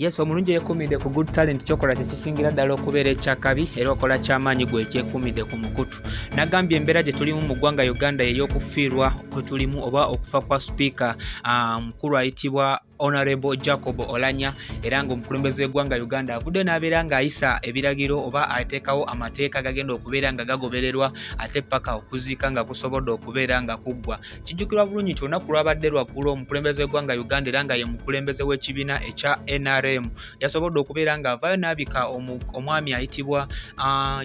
Yes, omulungi eyekumidde ku Good Talent, kyokola kyekisingira ddala okubeera ekyakabi era okola kyamaanyi gwe ekyekumidde ku mukutu. Nagambye embeera gye tulimu mu ggwanga Uganda ey'okufiirwa kwe tulimu oba okufa kwa sipiika mukulu ayitibwa Honorable Jacob Olanya, era ng'omukulembeze w'eggwanga Uganda avudde n'abeera ng'ayisa ebiragiro oba ateekawo amateeka gagenda okubeera nga gagobererwa ate paka okuziika nga kusobodde okubeera nga kuggwa. Kijjukirwa bulungi nti olunaku lwabadde lwaggulo omukulembeze w'eggwanga Uganda era nga ye mukulembeze w'ekibiina ekya NRM yasobodde okubeera ng'avaayo n'abika omwami ayitibwa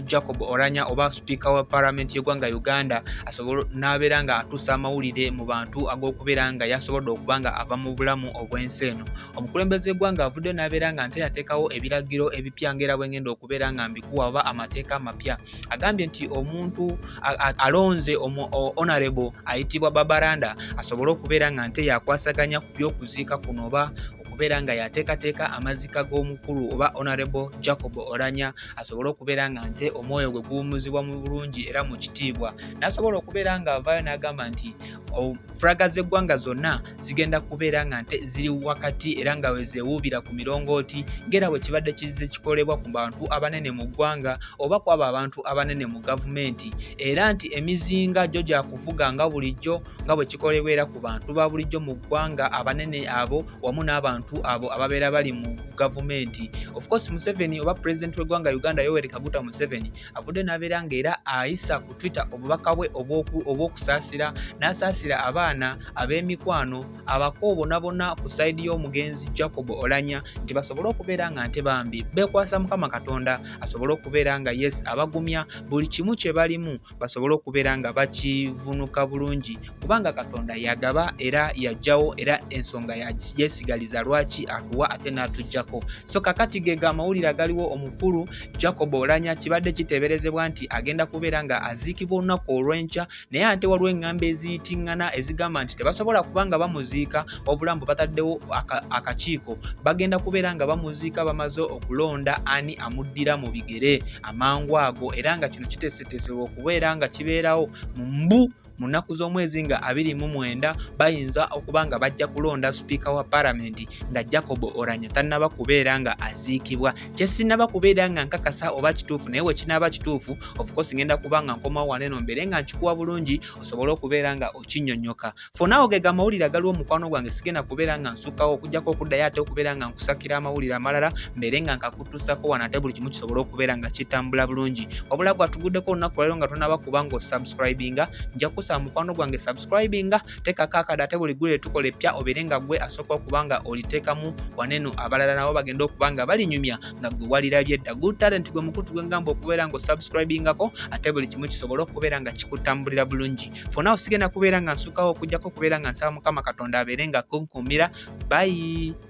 Jacob Oranya oba sipiika wa palamenti y'eggwanga Uganda, asobole n'abeera nga atuusa amawulire mu bantu ag'okubeera nga yasobodde okuba nga ava mu bulamu obw'ensi eno. Omukulembeze w'eggwanga avuddeyo n'abeera nga nte yateekawo ebiragiro ebipya ng'era bwe ngenda okubeera nga mbikuwa oba amateeka amapya. Agambye nti omuntu alonze honorable ayitibwa Babaranda asobole okubeera nga nte yakwasaganya ku by'okuziika kuno oba okubeera nga yateekateeka amazika g'omukulu oba Honorable Jacob Olanya, asobole okubeera nga nte omwoyo gwe guwummuzibwa mu bulungi era mu kitiibwa. N'asobola okubeera nga avaayo n'agamba nti fulaga z'eggwanga zonna zigenda kubeera nga nte ziri wakati era nga wezeewuubira ku mirongooti ng'era bwe kibadde kizze kikolebwa ku bantu abanene mu ggwanga oba kwabo abantu abanene mu gavumenti, era nti emizinga gyo gyakuvuga nga bulijjo nga bwe kikolebwa era ku bantu ba bulijjo mu ggwanga abanene abo wamu n'abantu abo ababeera bali mu gavumenti. Of course, Museveni oba president w'eggwanga Uganda Yoweri Kaguta Museveni avudde n'abeera ng'era ayisa ku Twitter obubaka bwe obw'okusaasira, n'asaasira abaana, ab'emikwano, abako bonabona ku side y'omugenzi Jacob Olanya nti basobole okubeera nga nte bambi beekwasa Mukama Katonda asobole okubeera nga yes abagumya buli kimu kye balimu, basobole okubeera nga bakivunuka bulungi, kubanga Katonda yagaba era yajjawo era ensonga yesigaliza lwaki atuwa ate n'atuggyako. So kakati gega amawulire agaliwo. Omukulu Jacob Olanya kibadde kiteeberezebwa nti agenda kubeera nga aziikibwa olunaku olw'enkya, naye ate waliwo eŋŋambo eziyitiŋŋana ezigamba nti tebasobola kuba nga bamuziika wabula mbu bataddewo akakiiko, bagenda kubeera nga bamuziika bamaze okulonda ani amuddira mu bigere amangu ago, era nga kino kiteeseteeserwa okubeera nga kibeerawo mu mbu mu nnaku z'omwezi nga 29 bayinza okuba nga bajja kulonda sipiika wa palamenti nga Jacob Oranya tannaba kubeera nga aziikibwa. Kyesinnaba kubeera nga nkakasa oba kituufu, naye we kinaaba kituufu, of course ngenda kuba nga nkomawo wano eno mbeere nga nkikuwa bulungi osobole okubeera nga okinnyonnyoka. For now ge amawulire agaliwo, mukwano gwange. Sigenda kubeera nga nsukkawo okujjako okuddayo ate okubeera nga nkusakira amawulire amalala mbeere nga nkakutuusako wano ate buli kimu kisobole okubeera nga kitambula bulungi. Wabula gwatuguddeko olunaku lwaliro nga tonaba kuba nga osubscribinga, nja kusaba mukwano gwange, subscribinga, teekako akade ate buli ggulire tukola epya obeere nga gwe asooka okuba nga oliteekamu waneno, abalala nabo bagenda okuba nga balinyumya nga gwe walirabye dda. Good Talent gwe mukutu gwe ngamba okubeera nga osubscribingako ate buli kimu kisobole okubeera nga kikutambulira bulungi. For now sigenda kubeera nga nsukawo okujjako okubeera nga nsaba Mukama Katonda abeere nga kunkuumira. Bye.